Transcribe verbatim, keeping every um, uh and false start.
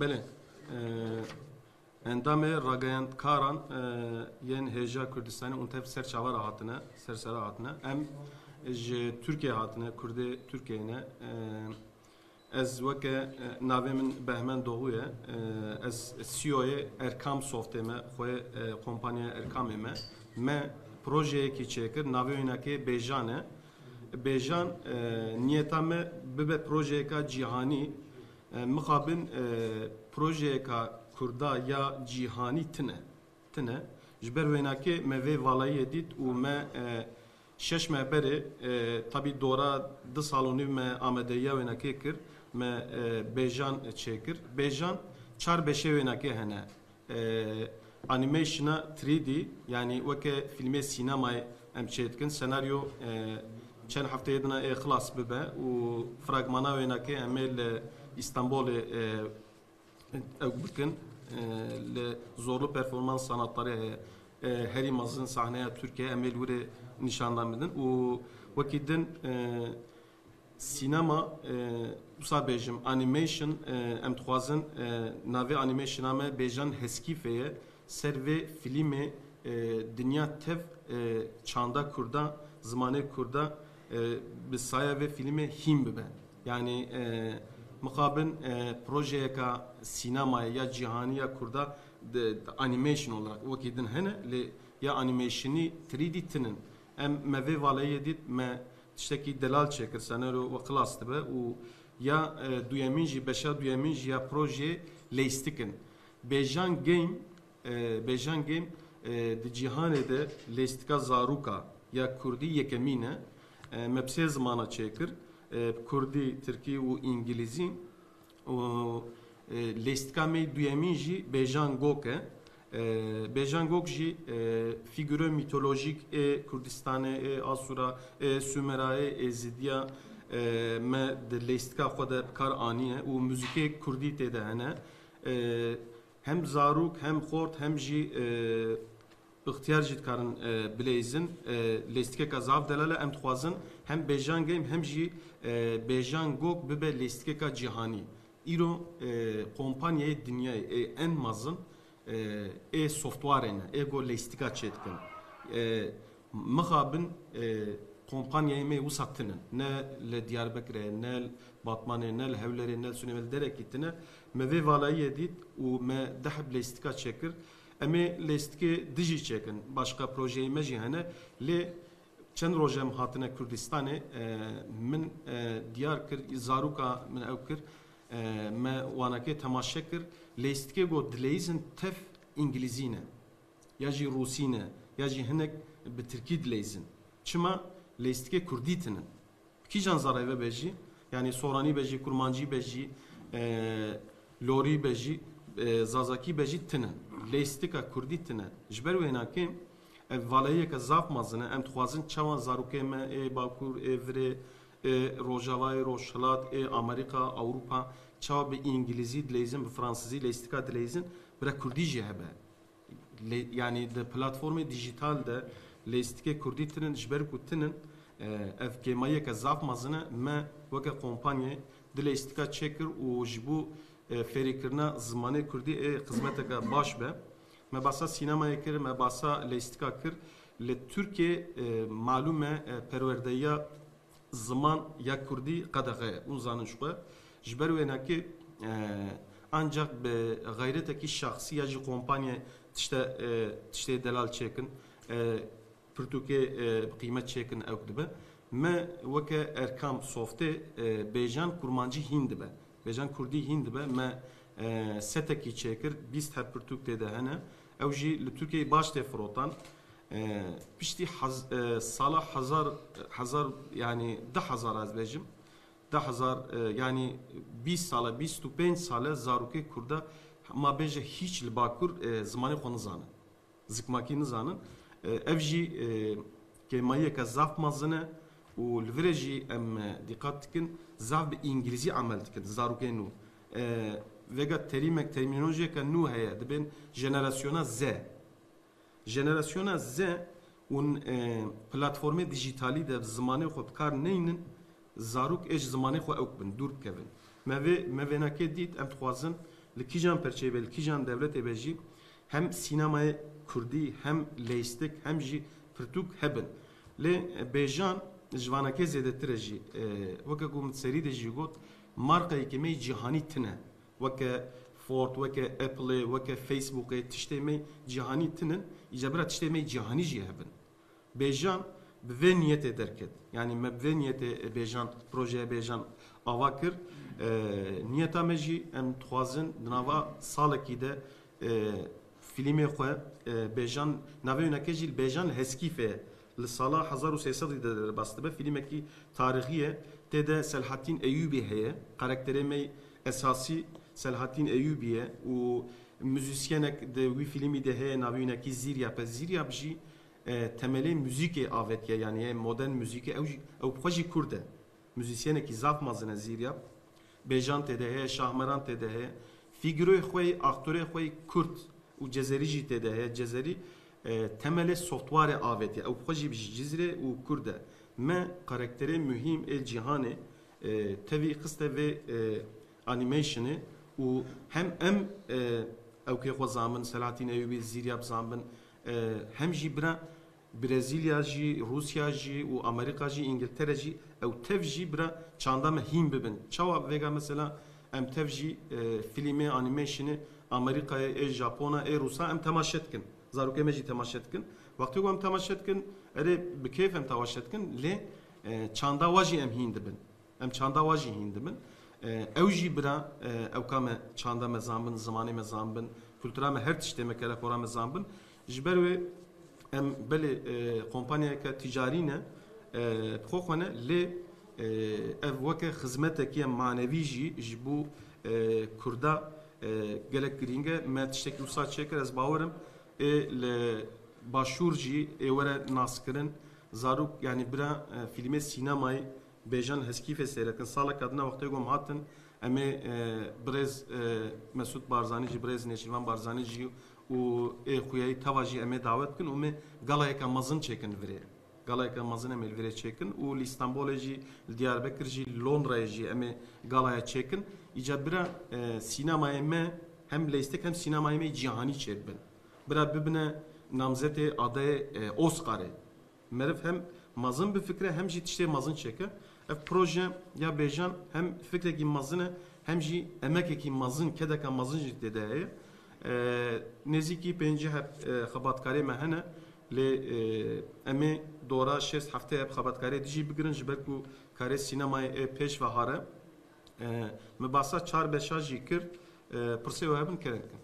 Belê. E, endamê rageyandkaran, e, yên hêja Kurdistanê û tev ser çava re hatine, ser sera hatine. Em ji Tirkiye hatine, Kurdê Tirkiyeyê ne. E, ez weke, e, navê min Behmen Doğu ye. E, ez C E O'yê Erkam Softê me, xwe, e, kompanya Erkamê me. Me projeyekî çêkir, navê wênakê Bêjan e. Bêjan, e, niyeta me bibe projeyeka cîhanî. E, mixabin, e, projeyeka Kurda ya cîhanî tine. Tine. Ji ber wênakê me vê valayiyê dît û me, e, şeş meh berê, e, tabî dora du sal û nîv me amadeyiya wênakê kir, me, e, Bêjan çêkir. Bêjan çar beşê wênakê hene. E, animationa three D, yanî weke fîlmê sînemayê em çêdikin. Senaryo, e, çend hefteyê dina ê xilas bibe û fragmana wênakê em ê li Îstanbulê, e, ew bikin. E, li Zorlu Performans Sanatları heye. E, herî mezin sahneya Tirkiye, em ê li wirê nîşandan bidin û wekî din, e, sînema, e, wisa bêjim, animation, e, em dixwazin, e, navê animationa me Bêjan Heskîfê ye. Ser vê fîlmê, e, dinya tev, e, çanda Kurda, zimanê Kurda, e, bi saya vê fîlmê hîn bibe. Yanî, e, mixabin, e, projeyeka sînemayê ya cîhanî ya Kurda di, di animation olarak wekî din hene, lê ya animationî three D tinin. Em me vê valayiyê dît, me tiştekî delal çêkir, senaryo we xilas dibe û ya, e, duyemîn jî, beşa duyemîn jî ya projeyê leystikin. Bêjan Game, e, Bêjan Game, e, di cîhanê de lêstika zaroka ya kurdî yekemîn e. E, me bi sê zimana çêkir, e, kurdî, tirkî û îngilîzî. Û, e, lêstika me duyemîn jî Bêjan Gok e. E, Bêjan Gok jî, e, fîgure mîtolojîk ê Kurdistanê, ê Asûra, ê Sûmera, ê Êzidiya, e, me di lêstika xwe de bi kar aniye û muzîkê kurdî tê de hene. E, hem zarok, hem xort, hem jî, e, ixtiyar jî dikarin, e, bileyzin. E, lêstikeka zaf delal e, em dixwazin hem Bêjan Game hem jî, e, Bêjan Gok bibe lêstikeka cîhanî. Îro, e, kompanyayê dinyayê ê en mezin, e, ê softwarê ne, ê go lêstika çêdikin. E, mixabin, e, kompanyayê me wisa tinin. Ne li Diyarbekirê, ne li Batmanê, ne li Hewlerê, ne li Sûnê, me li derekî tine. Me vê valayiyê dît û me deh heb lêstika çêkir. Em ê lêstikê dijî çêkin. Başqa projeyê me jî hene. Lê çend roj em hatine Kurdistanê, e, min, e, diyar kir, zaroka min ew kir, e, me wanakê temaşe kir. Lêstikê got dileyîzin tev îngilîzî ne. Ya jî rûsî ne. Ya jî hinek bi tirkî dileyîzin. Çima? Lêstikê kurdî tinin. Kîjan zarayve be jî, yanî soranî be jî, kurmancî be jî, e, lorî be jî, e, zazakî be jî tinin. Lêstika kurdî tine. Ji ber wênakê ev valayiyeke zaf mezin e. Em dixwazin çawa zarokê me ê Bakur, ê Virê, ê Rojavayê, Rojhilat, ê Amerîka, Ewropa, çawa bi îngilîzî dileyzin, bi fransizî lêstika dileyzin, bira kurdî jî hebe. Lê, yanî di platformê dîjîtal de lêstikê kurdî tinin, ji ber ku tinin, e, ev kêmayiyeke zaf mezin e. Me weke kompanyayê du lêstika çêkir û ji bo, e, fêrîkirina zimanê kurdî ê xizmeteke baş be. Me basa sînemayê kir, me basa lêstika kir. Li Tirkiyê, e, malûm e, e, perwerdeya ziman ya kurdî qedexe ye. Hûn zanin ji xwe. Ji ber wênekê, e, ancak bi xeyretekî şexsî ya jî kompanyayê tişte, e, tiştê delal çêkin, e, pirtûkê, e, bi qîmet çêkin ew dibe. Me weke Erkam Softê, e, bêjan kurmancî hîn dibe. Bêjan kurdî hîn dibe. Me, e, setekî çêkir, bîst heb pirtûk tê de hene. Ew jî li Tirkiyeyê baş tê firotan. E, piştî hez-, e, sala hezar, hezar, yanî du hezar ez bêjim, du hezar, e, yanî bîst sale, bîst û pênc sale zarokê kurda, ma bêje hîç li Bakur, e, zimanê xwe nizanin. Zikmakî nizanin. E, ev jî, e, kêmayiyeke zaf mezin e û li virê jî em, e, dîqat dikin, zaf bi îngilîzî emel dikin zarokê nû. E, vêga terîmek, termînolojiyeke nû heye, dibên jenerasyona Z. Jenerasyona Z hûn, e, platformê dîjîtalî de zimanê xwe bi kar neynin, zarok ê ji zimanê xwe ewk bin, dûr bikevin. Me vê, me vênekê dît, em dixwazin Li kîjan perçeyê be, li kîjan dewletê be jî hem sînemayê kurdî, hem leyîstik, hem jî pirtûk hebin. Lê bêjan ji vanekê zêdetir e jî. E, weke ku min serî de jî got, markayeke me yê cîhanî tine. Weke Ford, weke Appleê, weke Facebookê, tiştê me yê cîhanî tinin, îca bira tiştê me yê cîhanî jî hebin. Bêjan bi vê niyetê derket. Yanî me bi vê niyetê, e, bêjan, projeye bêjan ava kir. E, niyeta me jî, em dixwazin di nava salekî de, e, fîlmê xwe, e, bêjan, navê wênekê jî li bêjan li Heskîfê ye. Li sala hezar û sê sedî de derbas dibe. Fîlmekî tarîxî ye. Tê de Selahattîn Eyûbî heye. Karakterê me yê esasî Selahattîn Eyûbî ye û muzîsyenek di wî fîlmî de heye, navê wînekî Zîryab e. Zîryab jî, e, temelê muzîkê avêtiye, yanî yê modern muzîkê, ew jî, ew bi xwe jî kurd e. Muzîsyenekî zaf mezin e Zîryab. Bêjan tê de heye, Şahmeran tê de heye. Fîgüroyê xwe yê, aktorê xwe yê kurd û cezerî jî tê de heye. Cezerî, e, temelê softwarê avêtiye. Ew bi xwe jî ji Cizrê û kurd e. Me karakterê muhîm ê cîhanê, e, tevî xiste vê, e, animationê û hem em, e, ewkê xwe zanbin, Selahattin Eyûbî, Zîryab zanbin, e, hem jî bira Brezîlya jî, Rûsya jî û Amerîka jî, Îngiltere jî, ew tev jî bira çanda me hîn bibin. Çawa vêga mesela em tev jî, e, fîlmê animationê Amerîkayê, ê Japona, ê Rûsa em temaşe dikin. Zarokê me jî temaşe dikin. Wextê ku em temaşe dikin, erê bi keyf em temaşe dikin, lê, e, çanda wa jî em hîn dibin. Em çanda wa jî hîn dibin. E, ew jî bira, e, ewka me çanda me zanbin, zimanê me zanbin, kultura me, her tiştê me, kelepora me zanbin. Ji ber wê em belê, e, kompanyayeke ticarî ne, e, bi xwe xwe ne, lê, e, ev weke xizmetekî ye manevî jî ji bo, e, Kurda, e, gelek girîng e. Me tiştekî wisa çêkir, ez bawer im ê li Başûr jî ê were naskirin. Zarok, yanî bira, e, fîlmê sînemayê bêjan Heskîfê seyrekin. Saleka din e wextê ku em hatin, em ê, e, birêz, e, Mesûd Barzanî jî, birêz Nêçîrvan Barzanî jî û ê xuya yî teva jî em ê dawet bikin û em ê galayeke mezin çêkin li virê. Galayeke mezin em ê li virê çêkin û li Îstanbolê jî, li Diyarbekir jî, li Londrayê jî em ê galaya çêkin. Îca bira, e, sînemayê me hem leyîstik hem sînemayê me yê cîhanî çêbibin. Bira bibine namzetê adayê, e, Oscarê. Meriv hem mezin bifikire, hem jî tiştê mezin çêke. Ev proje ya bêjan hem fikrekî mezin e, hem jî emekekî mezin, kedeka mezin jî tê de heye. E, nêzîkî pêncî heb, e, xebatkarê me hene, lê, e, em ê dora şêst heftê heb xebatkarê dijî bigirin, ji ber ku karê sînemayê ê pêş ve hare. E, me basa çar beşa jî kir, e, pirsê we hebin kerem bikin.